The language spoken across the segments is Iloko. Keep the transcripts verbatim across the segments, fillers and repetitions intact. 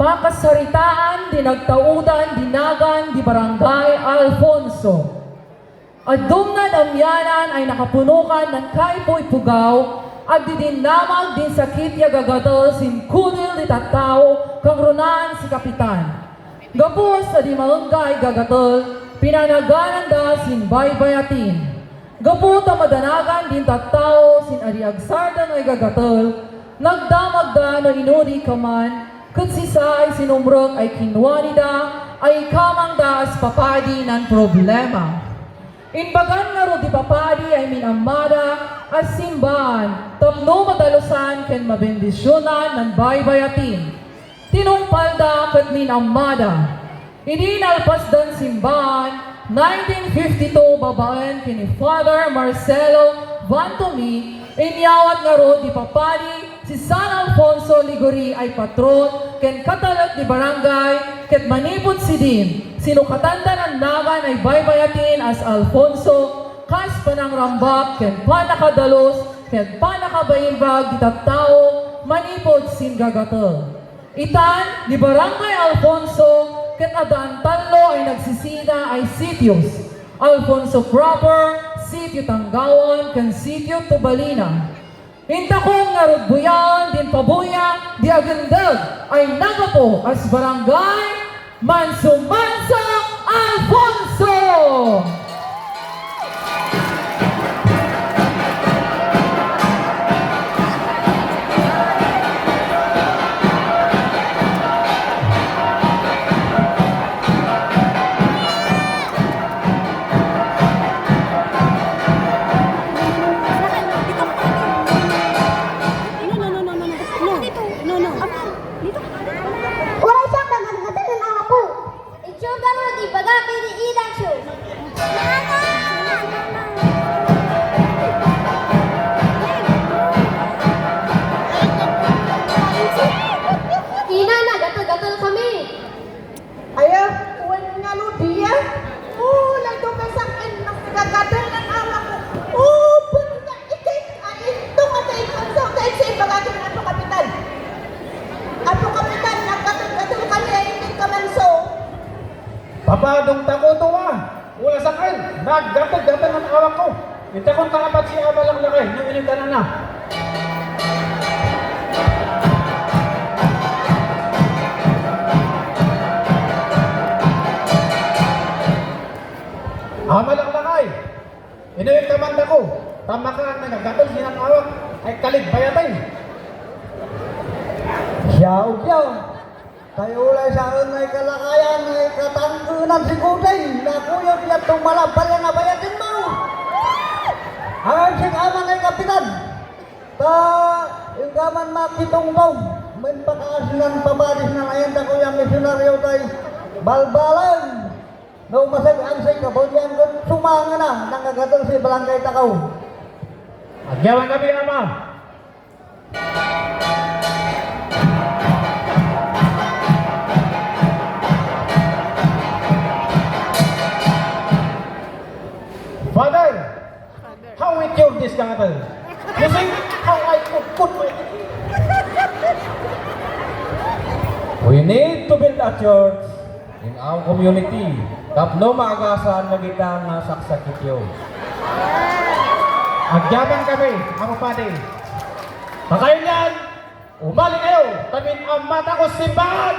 Makasaritaan ti nagtaudan ti nagan ti Barangay Alfonso. Adda met amianan a nakapunokan nan kaipuipugaw, agdidinnamag ti sakit a gagatel sin kudil ti tattao, kangrunan si Kapitan. Gapu ta di maengga a gagatel, pinanagananda sin baybayatin. Gapu ta madanagan ti tattao sin adi agsardeng a gagatel, nagdamagda no inudi kaman, ket sisay sinumrek a kinua nida a ikamangda a papadi nan problema. Imbagan ngarud ti papadi a min-ammada a simbaan tapno madalusan ken mabendisionan nan baybayatin. Tinungpalda ket min-ammada. Idi nalpasdan simbaan, nineteen fifty-two, babaen ken ni Father Marcelo Vantomi, inyawat ngarud ti papadi si San Alfonso Liguri a patron ken katalek ti barangay, ket manipud sidin, sinukatanda nan nagan a baybayatin as Alfonso, kas panangrambak ken pannakadalus ken pannakabaimbag ti tattao manipud sin gagatel. Itan, ni Barangay Alfonso, ket addan tallo a nagsisida a sitios, Alfonso Proper, Sitio Tanggawan, ken Sitio Tubalina. Intakom ngarud buyaen ti pabuya ti agindeg a nagapu as Barangay Mansumanso Alfonso! No, no, no, no, no, no. No, no, no. Dito. Wala siya kagagatan ng apo. Itsuga mo, di baga, pili ilang show. Ina, nagatal-gatal kami. Aya, wen nga no dia? Oh, lay to kasak-en, mas nagagatel ng awa ko. Oh, pun nga itik, ay, ito nga tayo, ang sa tayo sa iba ka ato kapitan. Ato kapitan, naggatel-gatel kami, ay, itik ka man so. Papadong tako to, ah. Wala sa akin, naggatel-gatel ng awa ko. Inta kon kalapat si Ama Laklakay, no inigdanan na. Ama Laklakay, inuwi ka man dako, tama ka ang nagagatel sinan awak, ay kaligbayatay. Siya, ugyaw. Tayo lay saan nga ikalakayan nga ikatangkenan si Kuding, nakuyog yadtong malabal nga nabayatin mo. Awan sing aman nga ikapitan. Ta, ingka man makitungtong, men pakaasinan papadis na ngayon ta kuya misyonaryo tay balbalan. No, masag ang say kabunyan ko, sumanga na, nangagatol si Barangay Takaw. Agyawan kami, Ama. Father, how we cure this cattle? You see how I could put my... We need to build a church in our community, tapno maagasan dagita nga saksakityo. Agyaman kami, Apo Padi. Pakaynian, umali kayo, ta min-ammata ko simbahan.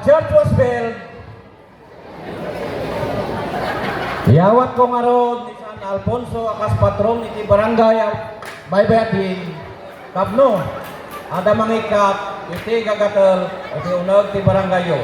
Church was built. Iyawatko ngarud ni San Alfonso a kas patron iti Barangay Al-, Baybayatin tapno adda mangikkat iti gagatel iti uneg ti barangayyo.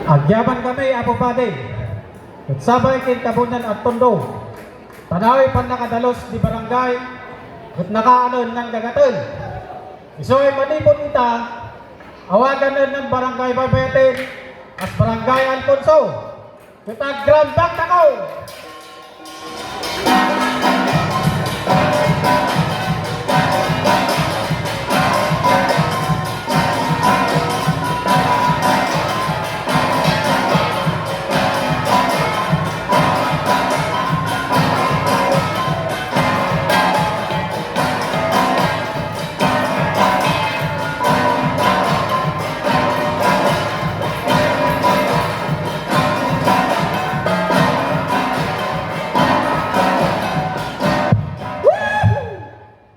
Agyaman kami, Apo Padi, ket sabay ken Kabunian a Tondo, tanawi pannakadalus ti barangay ket nakaanennan gagatel. Isu ay manipud ita, awaganennan Barangay Baybayatin as Barangay Alfonso. Ket agrambak tako!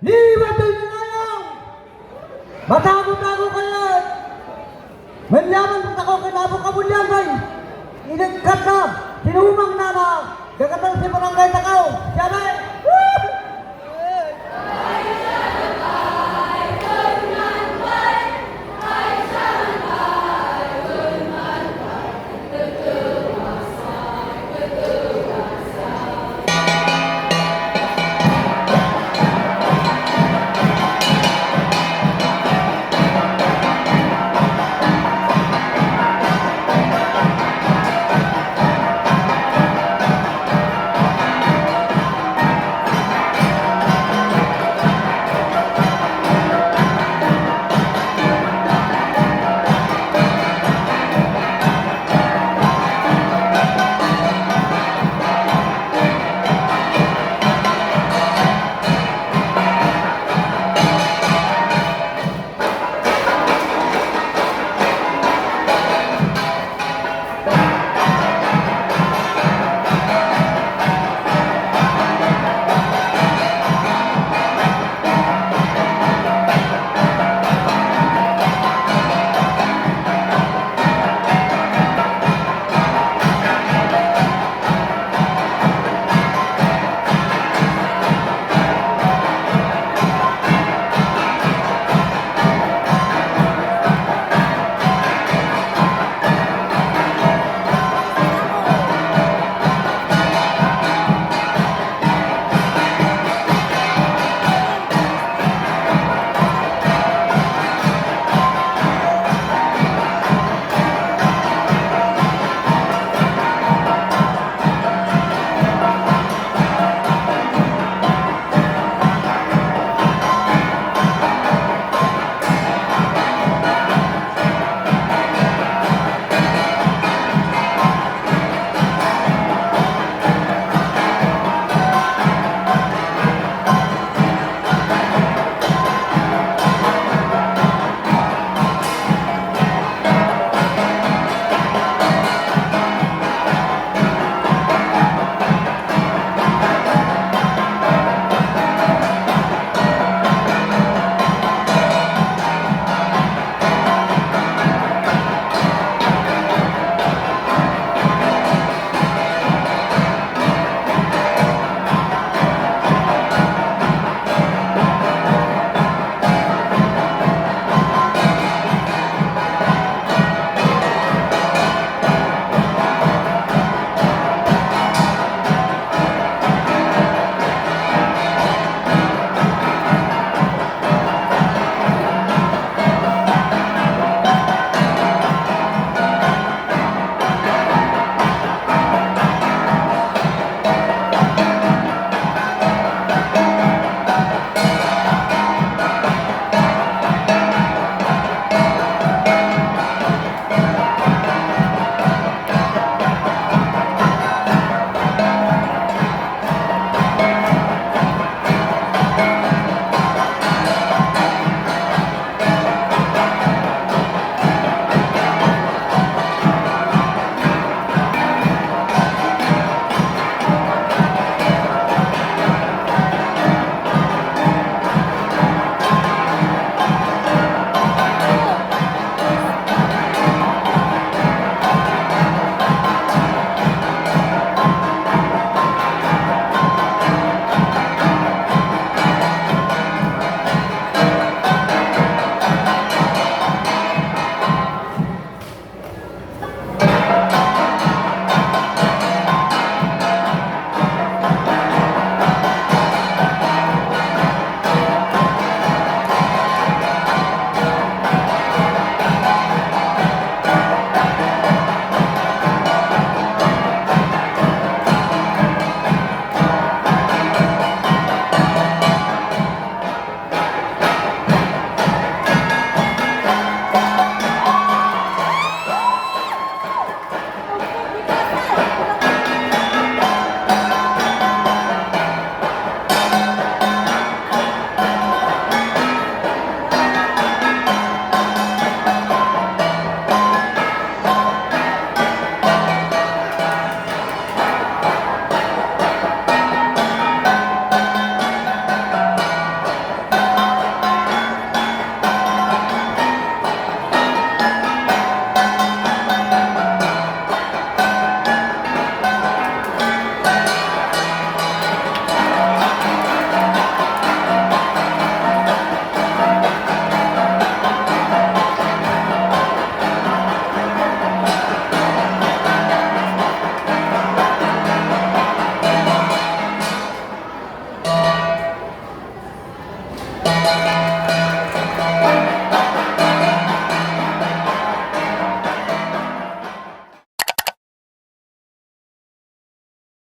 Ni Batay Nanayang! Matago-tago kayo! Manyaman tako ken Apo Kabunian, bay! Inigkat na! Sinumang na na! Gagatal si barangay tako! Siya, bay!